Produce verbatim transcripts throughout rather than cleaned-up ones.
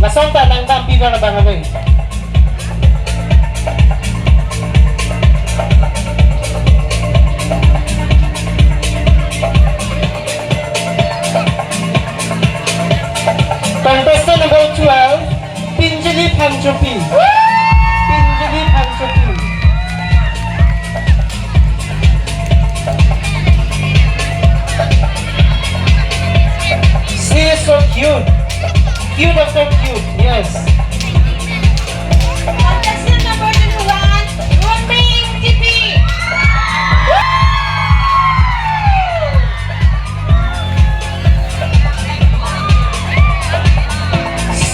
Lason ta nangdampi abang abang ave. Contestant number twelve, Pinjili Phangchopi. Pinjili Phangchopi. She is so cute. Cute of so cute, yes. Contestant number twenty-one, Romain T P.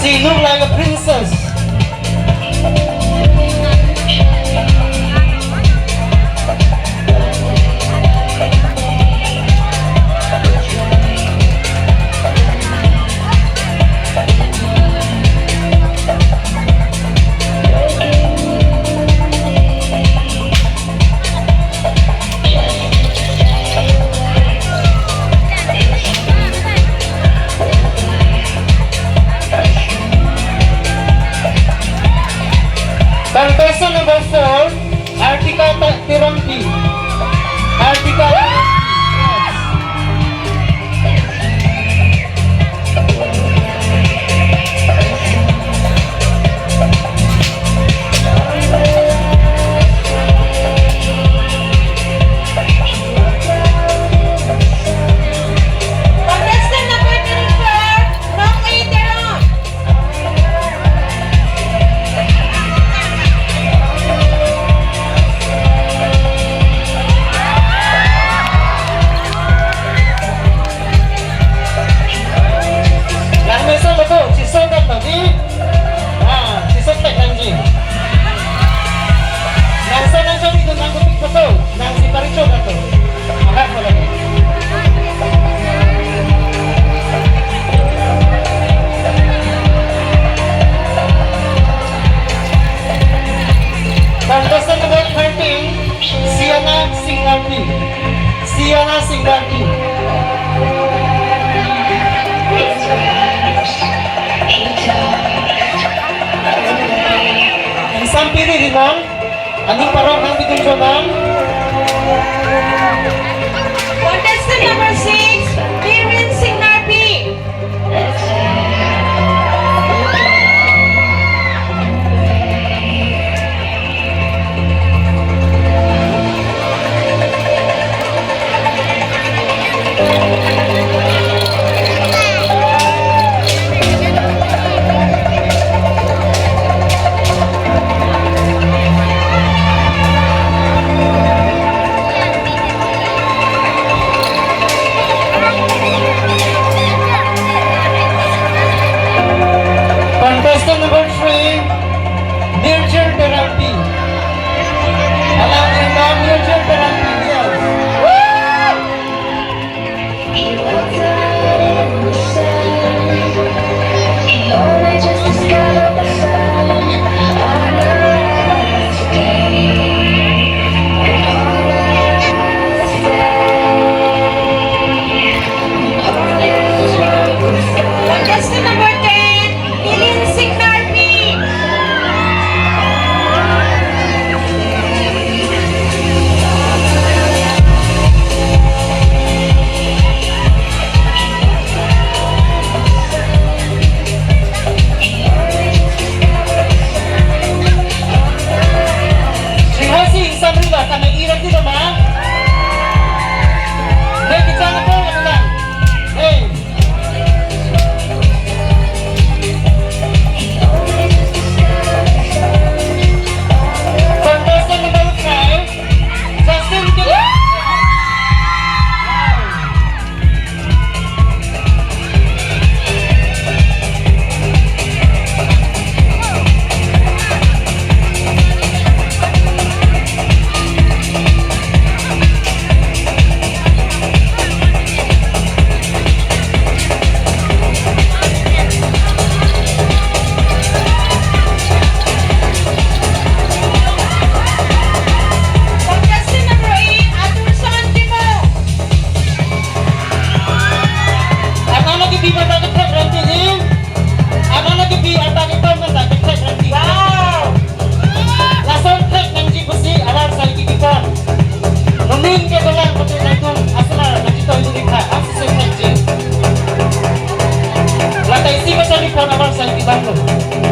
She look like a princess. Contestant number four, Artika Ta-, Teronpi. Artika Teronpi. Yes. Contestant number thirty-four, Nong-e Teron. Langmesen lo ko, chiso kan tadi. Ah, chiso tek nangji. Nangso nangchoni tu nangkupik foto, nangsi paricho kan tu. Aha ko lagi. Contestant number thirteen, Siana Singlarpi. Siana Singlarpi. Ingsampiri ri nang, aning parong nangpidun chonang. Contestant number six, Biren Singlarpi. Contestant number three, Nirjal Teronpi. Alang nirmam Nirjal Teronpi, yes. Contestant number ten, Nilin Singlarpi. Sani pon abang sani bang lo.